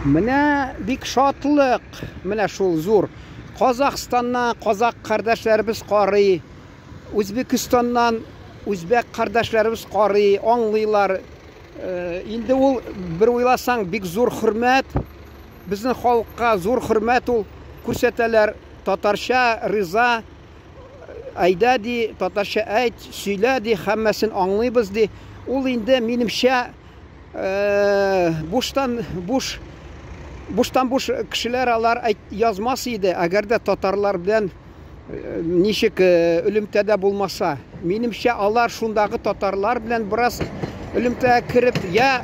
Менә бик шатлык, менә шул зур. Казахстаннан казак кардәшләребез карый, Үзбекстаннан үзбәк кардәшләребез карый, аңлыйлар. Инде ул бер уйласаң бик зур хөрмәт. Безнең халыкка зур хөрмәт ул күрсәтәләр. Татарча риза, әйдә ди, татарча әйт, сөйлә ди, һәммәсен аңлыйбыз ди. Ул инде минемчә буштан буш буштан буш кешеләр алар язмас иде, әгәр дә татарлар белән ничек элемтәдә булмаса. Минемчә, алар шундагы татарлар белән бераз элемтәгә кереп, я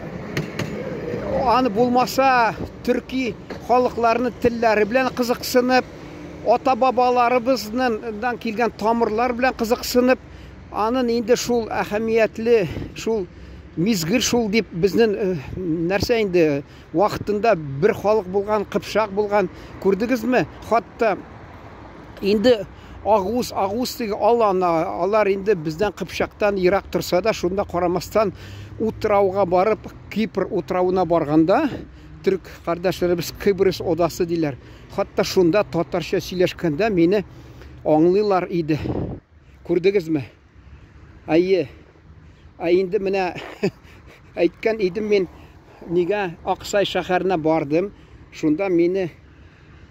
аны булмаса төрки халыкларының телләре белән кызыксынып, ата-бабаларыбызның килгән тамырлар белән кызыксынып, анын инде шул әһәмиятле, шул мизгел шул дип безнең нәрсә инде вакытында бер халык булган, кыпчак булган, күрдегезме? Хатта инде Агуз, Агуз теге алан, алар инде бездән кыпчактан ерак торса да, шунда карамастан утрауга барып, Кипр утравына барганда, төрек кардәшләребез Кыбрыс одасы диләр. Хатта шунда татарча сөйләшкәндә мине аңлыйлар иде. Күрдегезме? Әйе. Ә инде менә әйткән идем мин, нигә Аксай шәһәренә бардым. Шунда мине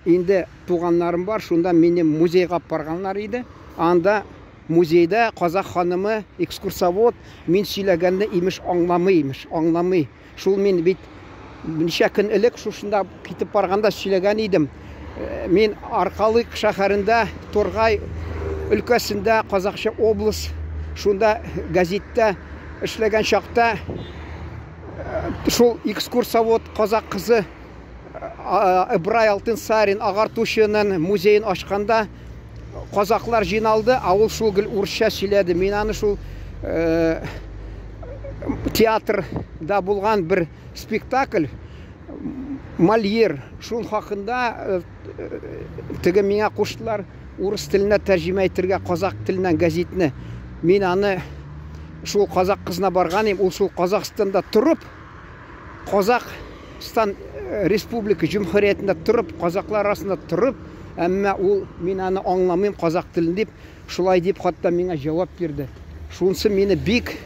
инде туганнарым бар, шунда мине музейга алып барганнар иде. Анда музейда казах ханымы, экскурсовод, мин сөйләгәнне имеш аңламый, имеш, аңламый. Шул мин бит ничә көн элек шушында китеп барганда сөйләгән идем. Мин Аркалык шәһәрендә, Тургай өлкәсендә, Казакча область, шунда газеттә эшләгән чакта шул экскурсовод казак кызы Ыбрай Алтынсарин агартучының музеен ачканда казаклар җыйналды, ә ул шул гел урысча сөйләде. Мин аны шул театрда булган бер спектакль Мольер шул хакында теге миңа куштылар урыс теленә тәрҗемә итергә казак теленнән газетны. Мин аны шул казак кызына барган идем, ул шул Казахстанда торып Казахстан Республика Җөмһүриятендә торып, казаклар арасында торып, әмма ул мин аны аңламыйм казак телен дип, шулай дип хатта миңа җавап бирде. Шунысы мине бик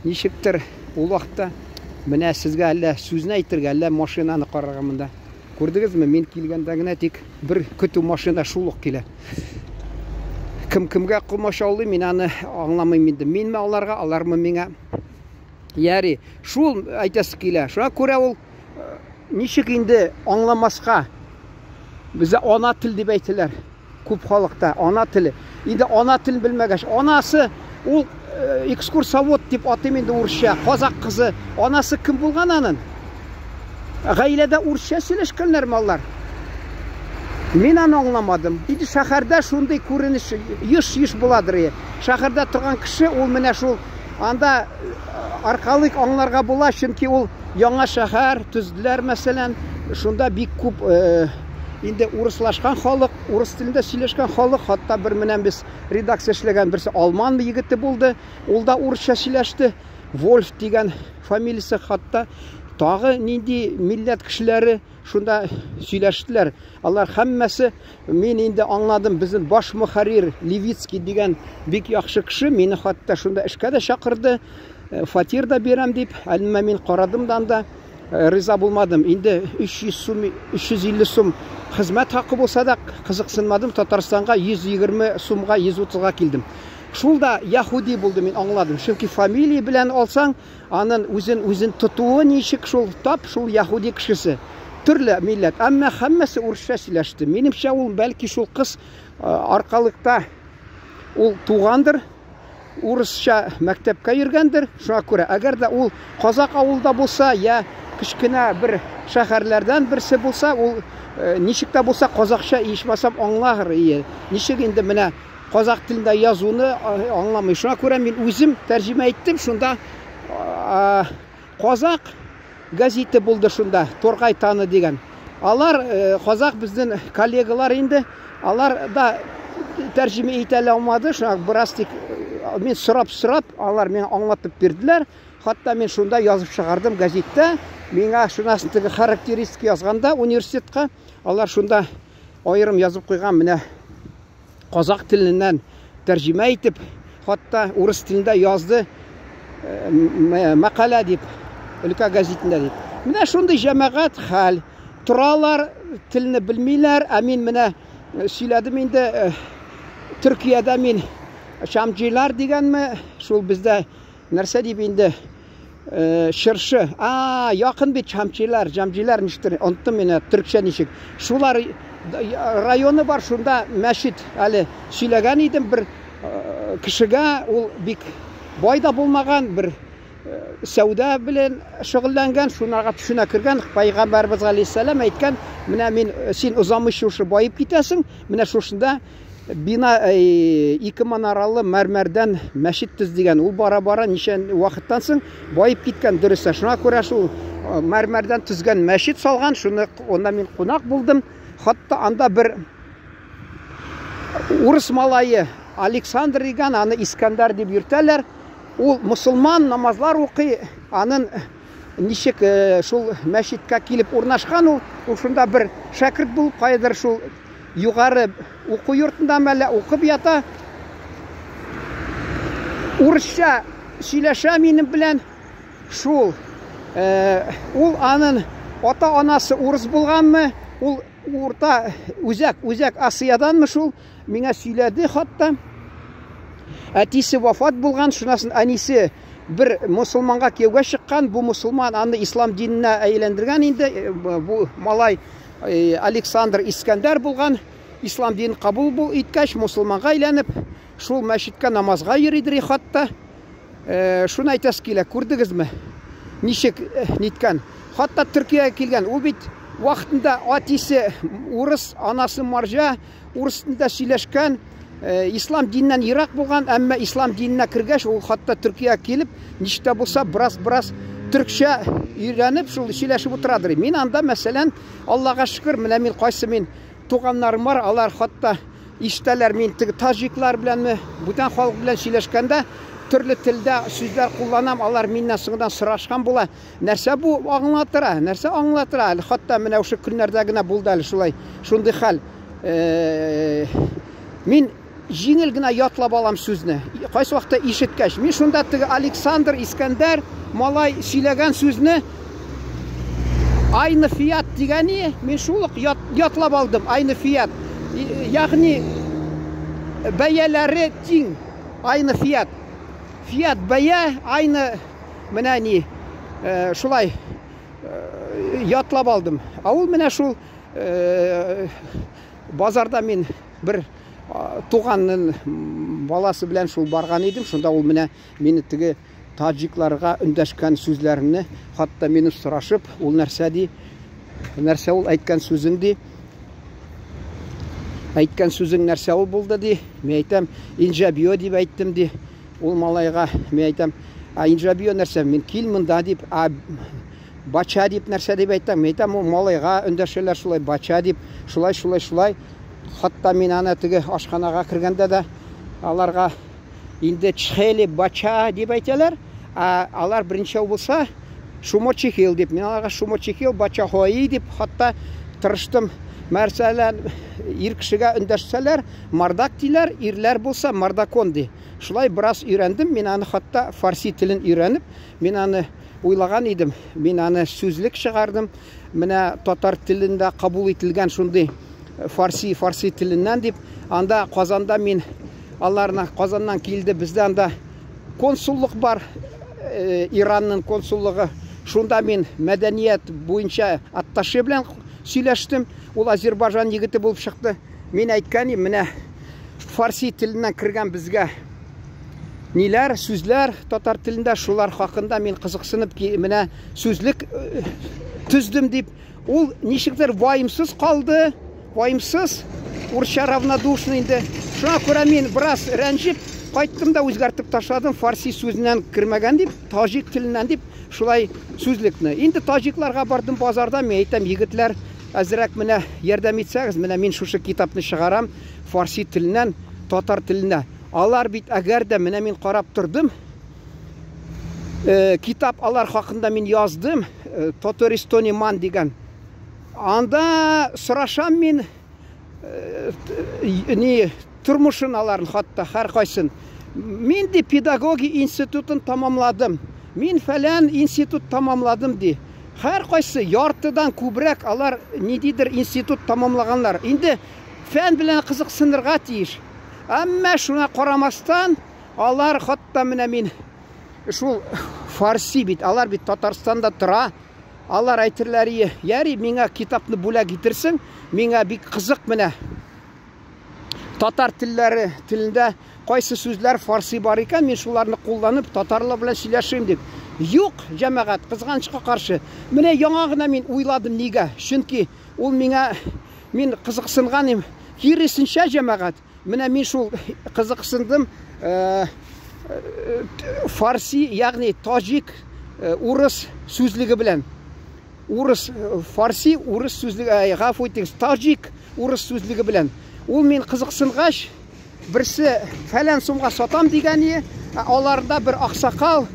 ничектер ул вакытта менә сезгә әллә сүзне әйтергә, әллә машинаны карарга монда. Күрдегезме, мин килгәндә генә тик бер көтү машина шул ук килә. Кем кемгә комачаулый, мин аны аңламыйм инде. Минме аларга, алармы миңа? Яри, шул әйтәсе килә. Шуңа күрә ул ничек инде аңламаска? Бездә ана тел дип әйтәләр. Күп халыкта ана теле. Инде ана телен белмәгәч, анасы ул экскурсовод дип атыйм инде урысча, казак кызы. Анасы кем булган анын? Гаиләдә урысча сөйләшкәннәрме алар? Мин аны аңламадым. Инде шәһәрдә шундый күренеш еш-еш буладыр. Шәһәрдә торган кеше ул менә шул анда аркалык аңларга була, чөнки ул яңа шәһәр төзделәр, мәсәлән, шунда бик күп инде урыслашкан халык, урыс телендә сөйләшкән халык, хатта бер менә без редакция эшләгән берсе алман егете булды, ул да урысча сөйләште. Вольф дигән фамилиясе, хатта тагы нинди милләт кешеләре шунда сөйләштеләр. Алар һәммәсе, мин инде аңладым, безнең баш мөхәррир Левицкий дигән бик яхшы кеше мине хатта шунда эшкә дә чакырды, фатир да бирәм дип. Әмма мин карадым да анда риза булмадым. Инде 300 сум, 350 сум хезмәт хакы булса да кызыксынмадым. Татарстанга 120 сумга, 130-га килдем. Шул да яһүди булды, мин аңладым. Чөнки фамилия белән алсаң, анын үзен үзен тотуы ничек шул, тап шул яһүди кешесе. Төрле милләт, әмма һәммәсе урысча сөйләште. Минемчә, ул бәлки шул кыз аркалыкта ул тугандыр, урысча мәктәпкә йөргәндер. Шуңа күрә, әгәр дә ул казак авылда булса, я кечкенә бер шәһәрләрдән берсе булса, ул ничек тә булса казакча ичмасам аңлар ие. Ничек инде менә казак телендә язуны аңламый. Шуңа күрә мин үзем тәрҗемә иттем. Шунда казак газеты булды шунда, Торгай таны дигән. Алар казак безнең коллегалар инде, алар да тәрҗемә итә алмады. Шуңа бераз тик мин сорап-сорап, алар миңа аңлатып бирделәр. Хатта мин шунда язып чыгардым газетта. Миңа шунасын теге характеристика язганда университетка, алар шунда аерым язып куйган, менә казак теленнән тәрҗемә итеп, хатта урыс телендә язды мәкалә дип, өлкә газетында дип. Менә шундый җәмәгать хәл. Торалар, телне белмиләр, ә мин менә сөйләдем инде, Төркиядә мин Чамҗилар дигәнме, шул бездә нәрсә дип инде, чыршы. А, якын бит Чамчилар, Җамҗилар ничектер, оныттым мин, төркчә ничек. Шулар районы бар, шунда мәчет әле сөйләгән идем бер кешегә, ул бик бай да булмаган, бер сәүдә белән шөгыльләнгән, шунарга төшенә кергән. Пәйгамбәрбез галәйһиссәлам әйткән, менә мин син озамый шушы баеп китәсең, менә шушында бина ике манаралы мәрмәрдән мәчет төз дигән. Ул бара-бара ничә вакыттан соң баеп киткән дөрестә. Шуңа күрә шул мәрмәрдән төзгән мәчет салган, шуны онда мин кунак булдым. Хатта анда бер урыс малае Александр дигән, аны Искәндәр дип йөртәләр. Ул мусульман, намазлар укый, анын ничек шул мәчеткә килеп урнашкан ул, ул шунда бер шәкерт булып кайдыр шул югары уку йортында мәллә укып ята. Урысча сөйләшә минем белән шул. Ул анын ата-анасы урыс булганмы, ул урта үзәк, үзәк Асияданмы шул, миңа сөйләде хатта. Әтисе вафат булган, шунасын әнисе бер мусульманга кияүгә чыккан, бу мусульман аны ислам диненә әйләндергән инде, бу малай Александр Искәндәр булган, ислам динен кабул бул иткәч, мусульманга әйләнеп, шул мәчеткә намазга йөридер хатта. Шуны әйтәсе килә, күрдегезме? Ничек ниткән? Хатта Төркиягә килгән. Ул бит вакытында әтисе урыс, анасы марҗа, урыс телендә сөйләшкән, ислам диненнән ерак булган, әмма ислам диненә кергәч, ул хатта Төркиягә килеп, ничек тә булса, бераз-бераз төркчә өйрәнеп, шул сөйләшеп утырадыр. Мин анда, мәсәлән, Аллага шөкер, менә мин кайсы мин туганнарым бар, алар хатта ишетәләр, мин теге таҗиклар беләнме, бүтән халык белән сөйләшкәндә төрле телдә сүзләр кулланам, алар миннән соңыннан сорашкан була. Нәрсә бу аңлатыра? Нәрсә аңлатыра? Әле хатта менә шушы көннәрдә генә булды әле шулай, шундый хәл. Мин җиңел генә ятлап алам сүзне. Кайсы вакытта ишеткәч, мин шунда теге Александр Искәндәр малай сөйләгән сүзне Айны фиат дигәне, мин шул ук ятлап алдым. Айны фиат. Ягъни бәяләре тиң. Айны фиат. Фиат бәя, айны менә ни, шулай ятлап алдым. Ә ул менә шул базарда мин бер туганның баласы белән шул барган идем. Шунда ул менә мине теге таҗикларга өндәшкән сүзләрне, хатта мине сорашып, ул нәрсә ди? Нәрсә ул әйткән сүзең ди? Әйткән сүзең нәрсә ул булды ди? Мин әйтәм, инҗабио дип әйттем ди. Ул малайга мин әйтәм, а инҗабио нәрсә? Мин кил монда дип, а бача дип нәрсә дип әйтәм? Мин әйтәм, ул малайга өндәшәләр шулай бача дип, шулай, шулай, шулай. Хатта мин аны теге ашханага кергәндә дә аларга инде чхели бача дип әйтәләр, ә алар беренче булса шумочихил дип. Мин аларга шумочихил бача хои дип хатта тырыштым. Мәсәлән, ир кешегә өндәшсәләр, мардак диләр, ирләр булса мардакон ди. Шулай бераз өйрәндем, мин аны хатта фарси телен өйрәнеп, мин аны уйлаган идем. Мин аны сүзлек чыгардым. Менә татар телендә кабул ителгән шундый фарси, фарси теленнән дип, анда Казанда мин аларны Казаннан килде, бездә анда консуллык бар, Иранның консуллыгы. Шунда мин мәдәният буенча атташе белән сөйләштем. Ул Азербайҗан егете булып чыкты. Мин әйткән идем, менә фарси теленнән кергән безгә ниләр, сүзләр татар телендә, шулар хакында мин кызыксынып менә сүзлек төздем дип. Ул ничектер ваемсыз калды, ваемсыз, урысча равнодушный инде. Шуңа күрә мин бераз рәнҗеп кайттым да үзгәртеп ташладым, фарси сүзеннән кермәгән дип, таҗик теленнән дип, шулай сүзлекне. Инде таҗикларга бардым базарда, мин әйтәм, егетләр, әзрәк менә ярдәм итсәгез, менә мин шушы китапны чыгарам фарси теленнән татар теленә. Алар бит әгәр дә менә мин карап тордым, Китап алар хакында мин яздым, Тотористони ман дигән. Анда сорашам мин ни тормышын аларын хатта һәркайсын. Мин ди педагогия институтын тамамладым. Мин фәлән институт тамамладым ди. Һәркайсы яртыдан күбрәк алар ниндидер институт тамамлаганнар. Инде фән белән кызыксынырга тиеш. Әмма шуңа карамастан, алар хатта менә мин шул фарси бит, алар бит Татарстанда тора. Алар әйтерләр, яри, миңа китапны бүләк итерсең, миңа бик кызык менә. Татар телләре телендә кайсы сүзләр фарси бар икән, мин шуларны кулланып татарлар белән сөйләшим дип. Юк, җәмәгать, кызганычка каршы. Менә яңа гына мин уйладым нигә? Чөнки ул миңа мин кызыксынган идем. Киресенчә, җәмәгать, менә мин шул кызыксындым, фарси, ягъни таҗик, урыс сүзлеге белән. Урыс, фарси, урыс сүзлеге, гафу итегез, таҗик, урыс сүзлеге белән. Ул мин кызыксынгач, берсе фәлән сумга сатам дигән ие, аларда бер аксакал,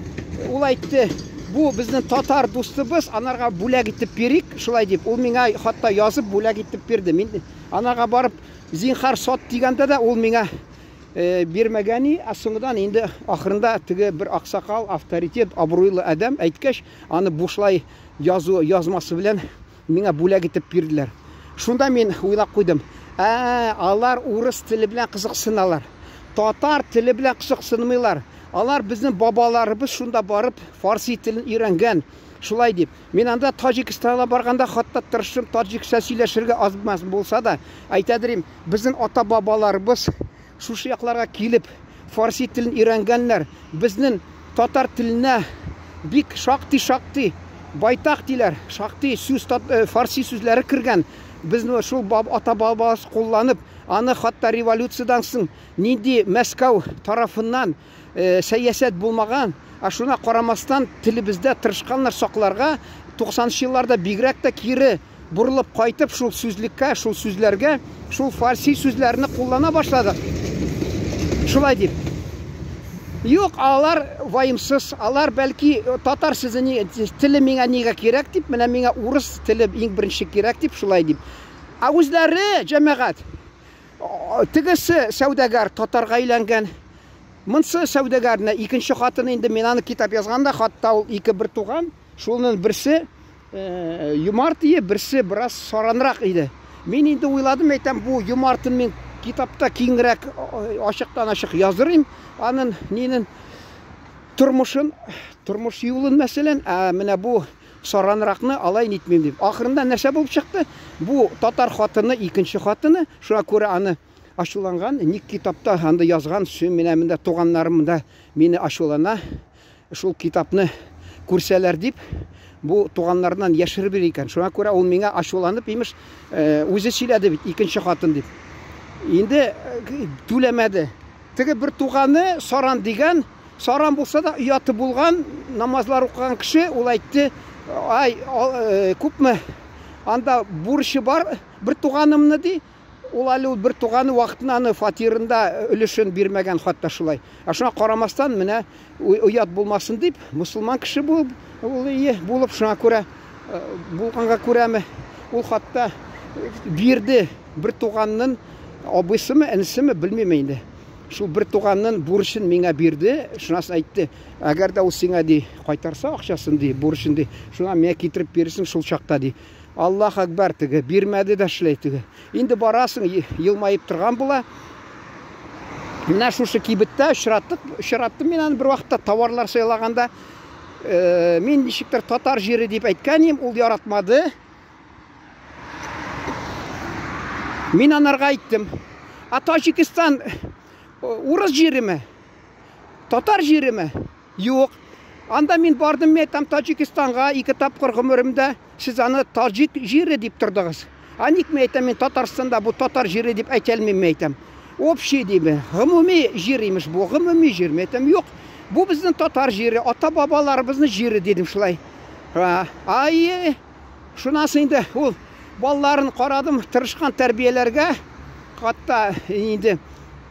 ул әйтте, бу безнең татар дустыбыз, анарга бүләк итеп бирик, шулай дип. Ул миңа хатта язып бүләк итеп бирде. Мин анарга барып, зинхар сат дигәндә дә ул миңа бирмәгән, ә соңыннан инде ахырында теге бер аксакал, авторитет, абруйлы адәм әйткәч, аны бушлай язу язмасы белән миңа бүләк итеп бирделәр. Шунда мин уйлап куйдым. Ә, алар урыс теле белән кызыксыналар. Татар теле белән кызыксынмыйлар. Алар безнең бабаларыбыз шунда барып фарси телен өйрәнгән. Шулай дип. Мин анда Таҗикстанга барганда хатта тырыштым таҗикча сөйләшергә аз-маз булса да, әйтәдер безнең ата-бабаларыбыз шушы якларга килеп фарси телен өйрәнгәннәр. Безнең татар теленә бик шактый-шактый байтак диләр, шактый сүз фарси сүзләре кергән. Безне шул ата-бабабыз кулланып, аны хатта революциядән соң нинди Мәскәү тарафыннан сәясәт булмаган, ә шуна карамастан телебездә тырышканнар сакларга, 90 елларда бигрәк тә кире борылып кайтып шул сүзлеккә, шул сүзләргә, шул фарси сүзләрне куллана башладык. Шулай дип. Юк, алар ваемсыз, алар бәлки татар сүзе теле миңа нигә кирәк дип, менә миңа урыс теле иң беренче кирәк дип, шулай дип. Ә үзләре, җәмәгать, тегесе сәүдәгәр татарга әйләнгән. Монсы сәүдәгәрне икенче хатыны инде мин аны китап язганда, хатта ул ике бер туган, шуның берсе юмарт ие, берсе бераз саранрак иде. Мин инде уйладым, әйтәм, бу юмартын мин китапта киңрәк ачыктан-ачык язырым, анын нинен тормышын, тормыш юлын мәсәлән, ә менә бу саранракны алай нитмим дип. Ахырында нәрсә булып чыкты? Бу татар хатыны, икенче хатыны, шуңа күрә аны ачуланган, ник китапта анда язган, син менә монда туганнарым монда мине ачулана, шул китапны күрсәләр дип, бу туганнарыннан яшереп йөри икән. Шуңа күрә ул миңа ачуланып, имеш, үзе сөйләде бит, икенче хатын дип. Инде түләмәде. Теге бер туганы саран дигән, саран булса да ояты булган, намазлар укыган кеше, ул әйтте, ай, күпме анда бурычы бар бер туганымны ди. Ул әле ул бер туганы вакытында аны фатирында өлешен бирмәгән хатта шулай. Ә шуңа карамастан менә оят булмасын дип, мусульман кеше булып, ул ие булып шуңа күрә булганга күрәме, ул хатта бирде бер туганның абыйсымы, энесеме, белмим инде. Шул бер туганның бурычын миңа бирде, шунасын әйтте, әгәр дә ул сиңа ди кайтарса акчасын ди, бурычын ди, шуңа миңа китереп бирерсең шул чакта ди. Аллаһ акбар теге, бирмәде дә шулай теге. Инде барасың, елмаеп торган була. Менә шушы кибеттә очраттык, очраттым мин аны бер вакытта товарлар сайлаганда. Мин ничектер татар җире дип әйткән идем, ул яратмады. Мин анарга әйттем. А Таҗикстан урыс җиреме? Татар җиреме? Юк. Анда мин бардым, мен әйтәм, Таҗикстанга ике тапкыр гомеремдә сез аны таҗик җире дип тордыгыз. А ник мин әйтәм, мин Татарстанда бу татар җире дип әйтә алмыйм, мин әйтәм. Общий диме, гомуми җир имеш бу, гомуми җир. Мин әйтәм, юк, бу безнең татар җире, ата-бабаларыбызның җире дидем шулай. Ай, шуннан соң инде ул балаларын карадым, тырышкан тәрбияләргә, хатта инде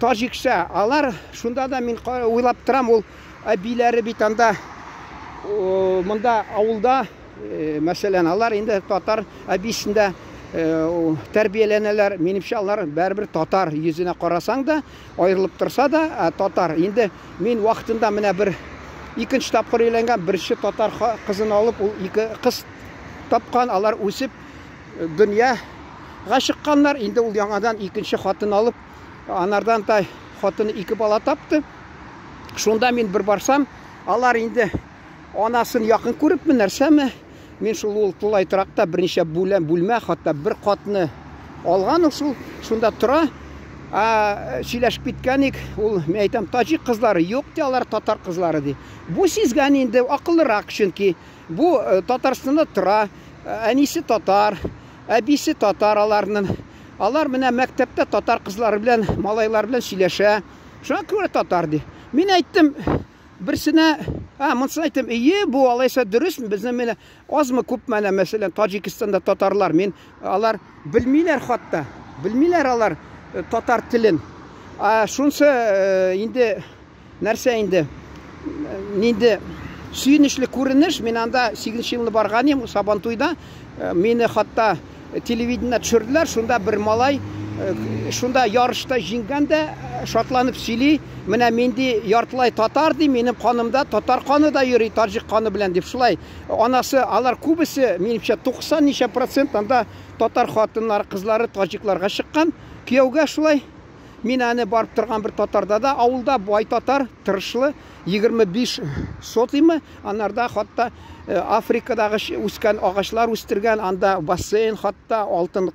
таҗикча. Алар шунда да мин уйлап торам, ул әбиләре бит анда Монда авылда, мәсәлән, алар инде татар әбисендә тәрбияләнәләр. Минемчә, алар бәрбер татар йөзенә карасаң да, аерылып торса да, татар. Инде мин вакытында менә бер икенче тапкыр өйләнгән, беренче татар кызын алып, ул ике кыз тапкан, алар үсеп дөньяга чыкканнар. Инде ул яңадан икенче хатын алып, анардан да хатыны ике бала тапты. Шунда мин бер барсам, алар инде анасын якын күрепме, нәрсәме? Мин шул ул тулай торакта берничә бүлмә, бүлмә, хәтта бер катны алган ул шул, шунда тора. А, сөйләшеп киткән ик, ул, мин әйтәм, таҗик кызлары юк ди, алар татар кызлары ди. Бу сизгән инде, акыллырак чөнки. Бу Татарстанда тора, әнисе татар, әбисе татар аларның. Алар менә мәктәптә татар кызлары белән, малайлар белән сөйләшә. Шуңа күрә татар ди. Мин әйттем, берсенә, а, монысына әйттем, ие, бу алайса дөрес, безнең менә азмы күпме әнә, мәсәлән, Таҗикстанда татарлар, мин алар белмиләр хатта, белмиләр алар татар телен. А шунсы инде нәрсә инде, нинди сөенечле күренеш, мин анда 8 елны барган идем, Сабантуйда, мине хатта телевидениедә төшерделәр, шунда бер малай шунда ярышта җиңгән дә шатланып сөйли, менә мин ди яртылай татар ди, минем канымда татар каны да йөри, таҗик каны белән дип шулай. Анасы, алар күбесе, минемчә 90 ничә процент анда татар хатыннары, кызлары таҗикларга чыккан, кияүгә шулай. Мин аны барып торган бер татарда да, авылда бай татар, тырышлы, 25 сотыймы, анарда хатта Африкадагы үскән агачлар үстергән, анда бассейн хатта алтын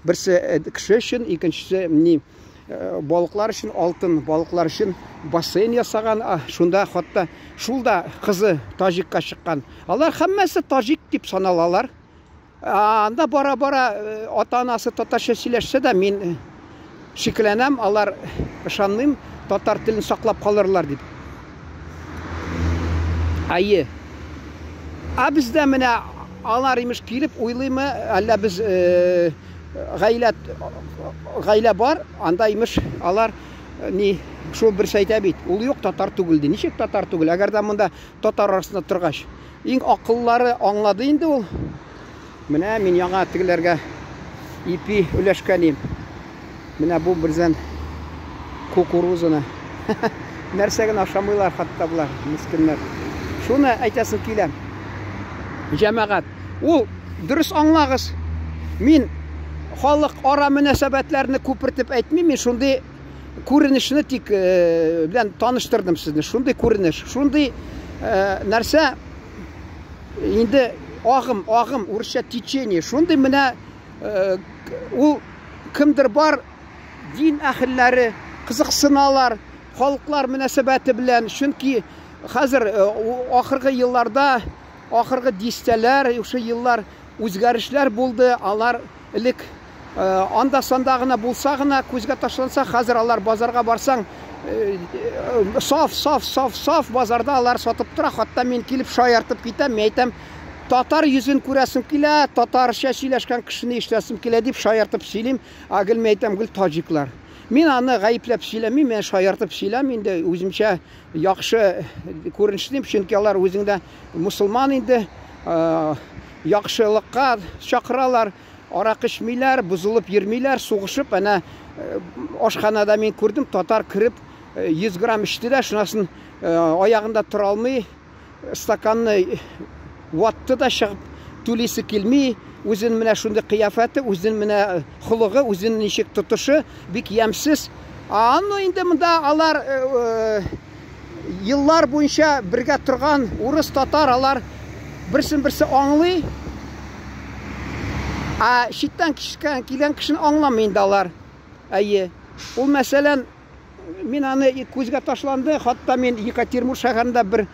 берсе кеше өчен, икенчесе ни балыклар өчен, алтын балыклар өчен бассейн ясаган, шунда хатта шул да кызы таҗикка чыккан. Алар һәммәсе таҗик дип саналалар. Анда бара-бара ата-анасы татарча сөйләшсә дә, мин шикләнәм, алар ышанмыйм, татар телен саклап калырлар дип. Әйе. Ә бездә менә алар имеш килеп уйлыймы, әллә без гаилә гаилә бар, анда имеш алар ни шул берсе әйтә бит, ул юк татар түгел ди. Ничек татар түгел? Әгәр дә монда татар арасында торгач. Иң акыллары аңлады инде ул. Менә мин яңа тегеләргә ипи өләшкән идем. Менә бу берзән кукурузаны. Нәрсә генә ашамыйлар хәтта болар, мискиннәр. Шуны әйтәсем килә. Җәмәгать, ул дөрес аңлагыз. Мин халык ара мөнәсәбәтләрне күпертеп әйтмим, мин шундый күренешне тик белән таныштырдым сезне. Шундый күренеш, шундый нәрсә инде агым, агым, урысча течение. Шундый менә ул кемдер бар, дин әһелләре кызыксыналар халыклар мөнәсәбәте белән. Чөнки хәзер ахыргы елларда, ахыргы дистәләр, шушы еллар үзгәрешләр булды. Алар элек анда-санда гына булса гына күзгә ташланса, хәзер алар базарга барсаң, саф, саф, саф, саф базарда алар сатып тора. Хәтта мин килеп шаяртып китәм, мин әйтәм, татар йөзен күрәсем килә, татарча сөйләшкән кешене ишетәсем килә дип шаяртып сөйлим. Ә гел мин әйтәм, гел таҗиклар. Мин аны гаепләп сөйләмим, мин шаяртып сөйләм инде, үземчә яхшы күренеш дим, чөнки алар үзеңдә мусульман инде, яхшылыкка чакыралар. Арак эчмиләр, бозылып йөрмиләр, сугышып, әнә ашханада мин күрдем, татар кереп 100 грамм эчте дә, шунасын аягында тора алмый, стаканны ватты да чыгып түлисе килми, үзен менә шундый кыяфәте, үзен менә холыгы, үзен ничек тотышы бик ямьсез. Аны инде монда алар еллар буенча бергә торган урыс, татар, алар берсен-берсе аңлый. Ә читтән килгән кешене аңламый инде алар. Әйе. Ул мәсәлән, мин аны күзгә ташланды, хатта мин Екатеринбург шәһәрендә бер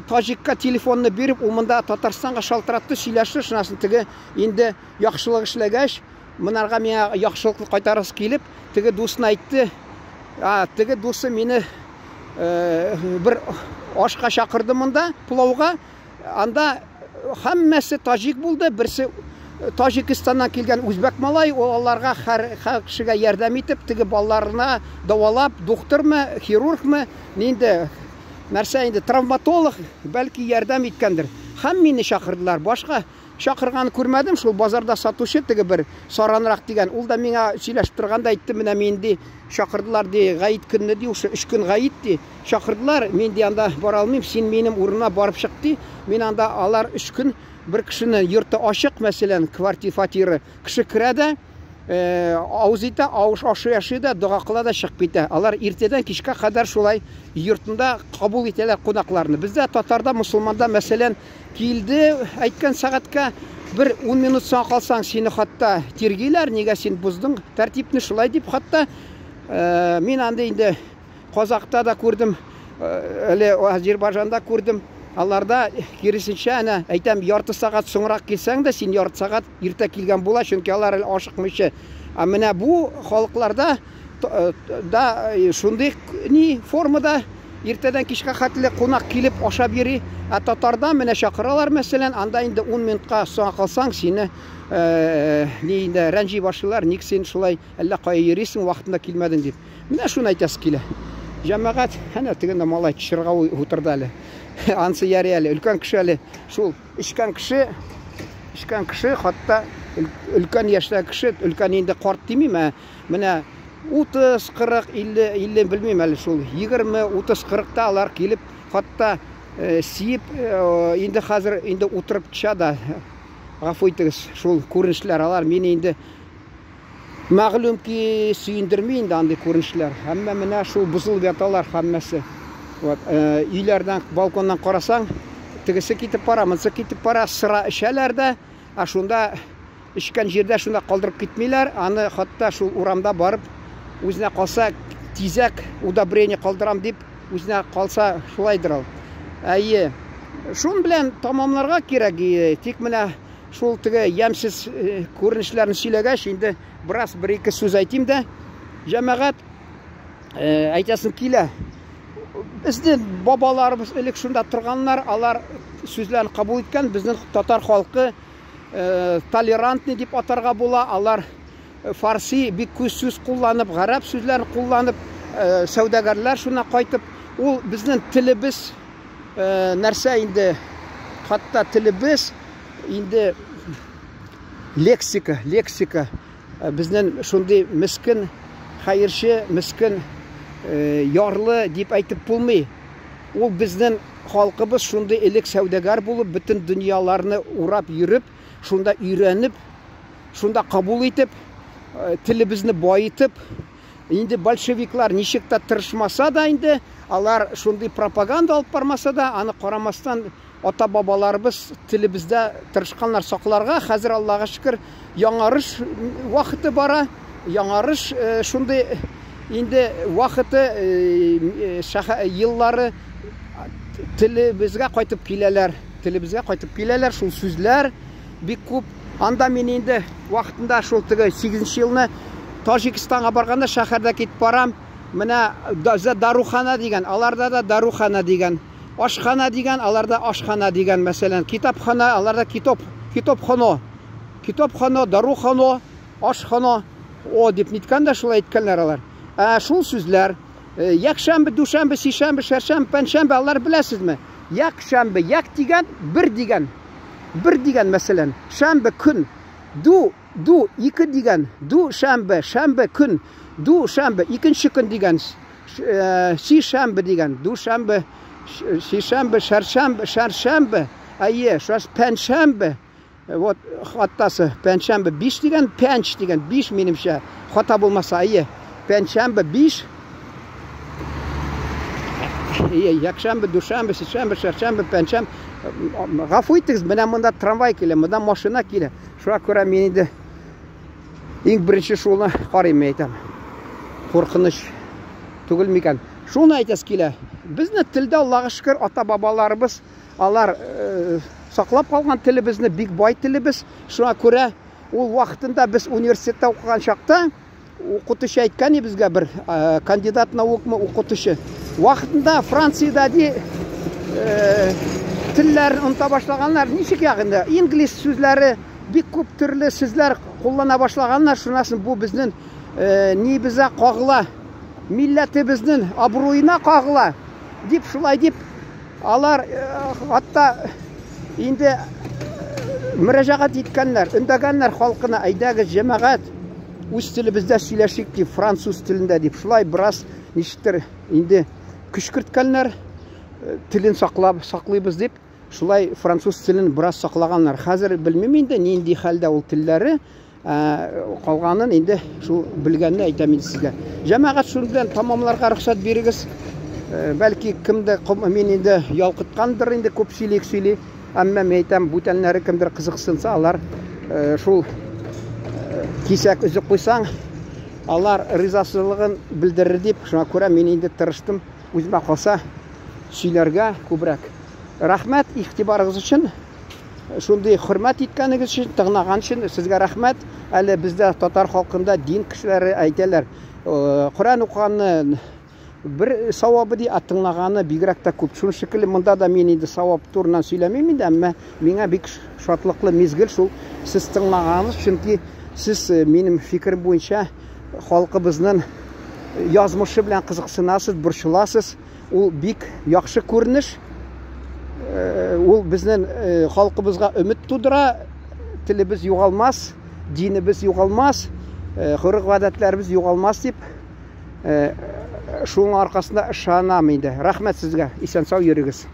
таҗикка телефонны биреп, ул монда Татарстанга шалтыратты, сөйләште, шунасын теге инде яхшылык эшләгәч, монарга миңа яхшылыкны кайтарасы килеп, теге дусына әйтте. А, теге дусы мине бер ашка чакырды монда, пылауга. Анда һәммәсе таҗик булды, берсе Таҗикстаннан килгән үзбәк малай, ул аларга һәр кешегә ярдәм итеп, теге балаларына дәвалап, духтырмы, хирургмы, нинди Нәрсә инде, травматолог бәлки ярдәм иткәндер. Һәм мине чакырдылар. Башка чакырганын күрмәдем, шул базарда сатучы теге бер саранрак дигән, ул да миңа сөйләшеп торганда әйтте, менә мин ди, чакырдылар ди, гаит көнне ди, шушы өч көн гаит ди, чакырдылар, мин ди анда бара алмыйм, син минем урыныма барып чык ди. Мин анда алар өч көн бер кешенең йорты ачык, мәсәлән, квартира, фатиры, кеше керә дә, авыз итә, авыш ашый ашый да, дога кыла да чыгып китә. Алар иртәдән кичкә кадәр шулай йортында кабул итәләр кунакларны. Бездә татарда, мусульманда, мәсәлән, килде әйткән сәгатькә бер 10 минут соңа калсаң, сине хатта тиргиләр, нигә син боздың тәртипне шулай дип хатта. Мин анда инде Казакта да күрдем, әле Азербайҗанда күрдем. Аларда киресенчә, әнә, әйтәм, ярты сәгать соңрак килсәң дә, син ярты сәгать иртә килгән була, чөнки алар әле ашыкмыйча. Ә менә бу халыкларда да шундый ни формада иртәдән кичкә хәтле кунак килеп ашап йөри. Ә татарда менә чакыралар, мәсәлән, анда инде 10 минутка соңа калсаң, сине ни инде рәнҗи башлыйлар, ник син шулай әллә кая йөрисең, вакытында килмәдең дип. Менә шуны әйтәсе килә. Җәмәгать, әнә тегендә малай чырга утырды әле. Ансы ярый әле, өлкән кеше әле. Шул эчкән кеше, эчкән кеше, хатта өлкән яшьтәге кеше, өлкән инде карт димим, ә менә 30, 40, 50, 50 белмим әле шул 20, 30, 40-та алар килеп, хатта сиеп, инде хәзер инде утырып төшә дә. Гафу итегез, шул күренешләр алар мине инде Мәгълүм ки, сөендерми инде андый күренешләр. Әмма менә шул бозылып яталар һәммәсе. Вот, өйләрдән, балконнан карасаң, тегесе китеп бара, монысы китеп бара, сыра эчәләр дә, ә шунда эчкән җирдә шунда калдырып китмиләр, аны хатта шул урамда барып, үзенә калса тизәк удобрение калдырам дип, үзенә калса шулайдыр ул. Әйе. Шун белән тамамларга кирәк, тик менә Шул теге ямьсез күренешләрне сөйләгәч, инде бераз бер-ике сүз әйтим дә, җәмәгать, әйтәсем килә. Безнең бабаларыбыз элек шунда торганнар, алар сүзләрен кабул иткән, безнең татар халкы толерантный дип атарга була, алар фарси бик күп сүз кулланып, гарәп сүзләрен кулланып, сәүдәгәрләр шуннан кайтып, ул безнең телебез нәрсә инде, хатта телебез инде лексика, лексика безнең шундый мескен, хәерче, мескен, ярлы дип әйтеп булмый. Ул безнең халкыбыз шундый элек сәүдәгәр булып, бөтен дөньяларны урап йөреп, шунда өйрәнеп, шунда кабул итеп, телебезне баетып, инде большевиклар ничек тә тырышмаса да инде, алар шундый пропаганда алып бармаса да, аны карамастан ата-бабаларыбыз телебездә тырышканнар сакларга. Хәзер Аллага шөкер, яңарыш вакыты бара. Яңарыш шундый инде вакыты, еллары телебезгә кайтып киләләр. Телебезгә кайтып киләләр, шул сүзләр бик күп. Анда мин инде вакытында шул теге 8 елны Таҗикстанга барганда шәһәрдә китеп барам. Менә дарухана дигән, аларда да дарухана дигән. Ашхана дигән, аларда ашхана дигән, мәсәлән, китапхана, аларда китап, китапхана. Китапхана, дарухана, ашхана. О дип ниткән дә шулай әйткәннәр алар. Ә шул сүзләр якшәмбе, дүшәмбе, сишәмбе, шәршәмбе, пәншәмбе алар беләсезме? Якшәмбе, як дигән бер дигән. Бер дигән, мәсәлән, шәмбе көн. Ду, ду, ике дигән, ду шәмбе, шәмбе көн, ду шәмбе, икенче көн дигән. Сишәмбе дигән, дүшәмбе, сишәмбе, шәршәмбе, шәршәмбе, әйе, шаш пәншәмбе. Вот хатасы пәншәмбе 5 дигән, пәнч дигән, 5 минемчә, хата булмаса, әйе. Пәншәмбе 5. Әйе, якшәмбе, дүшәмбе, сишәмбе, шәршәмбе, пәншәмбе. Гафу итегез, менә монда трамвай килә, монда машина килә. Шуңа күрә мин инде иң беренче шуны карыйм, әйтәм. Куркыныч түгел микән? Шуны әйтәс килә. Безне телдә Аллага шөкер, ата-бабаларыбыз алар саклап калган телебезне, бик бай телебез. Шуңа күрә ул вакытында без университетта укыган чакта укытучы әйткән безгә бер кандидат наукмы укытучы. Вакытында Франциядә ди телләрен оныта башлаганнар. Ничек ягында? Инглиз сүзләре бик күп төрле сүзләр куллана башлаганнар. Шуннан соң бу безнең нибезгә кагыла, милләтебезнең абруена кагыла. Дип, шулай дип, алар хатта инде мөрәҗәгать иткәннәр, өндәгәннәр халкына, әйдәгез, җәмәгать, үз телебездә сөйләшик дип, француз телендә дип, шулай бераз ничектер инде көч керткәннәр, телен саклап, саклыйбыз дип, шулай француз телен бераз саклаганнар. Хәзер белмим инде нинди хәлдә ул телләре, калганын инде шул белгәнне әйтәм инде сезгә. Җәмәгать, шуның белән тамамларга рөхсәт бирегез. Бәлки кемдер мин инде ялкыткандыр инде күп сөйли сөйли. Әмма мин әйтәм, бүтәннәре кемдер кызыксынса, алар шул кисәк өзеп куйсаң, алар ризасызлыгын белдерер дип, шуңа күрә мин инде тырыштым үземә калса сөйләргә күбрәк. Рәхмәт игътибарыгыз өчен. Шундый хөрмәт иткәнегез өчен, тыңлаган өчен сезгә рәхмәт. Әле бездә татар халкында дин кешеләре әйтәләр, Коръән укыганны бер савабы ди, ә тыңлаганы бигрәк тә күп. Шуның шикелле монда да мин инде савап турыннан сөйләмим инде, әмма миңа бик шатлыклы мизгел шул сез тыңлаганыгыз, чөнки сез минем фикерем буенча халкыбызның язмышы белән кызыксынасыз, борчыласыз. Ул бик яхшы күренеш. Ул безнең халкыбызга өмет тудыра. Телебез югалмас, динебез югалмас, гореф-гадәтләребез югалмас дип шуның аркасында ышанам инде. Рәхмәт сезгә. Исән-сау йөрегез.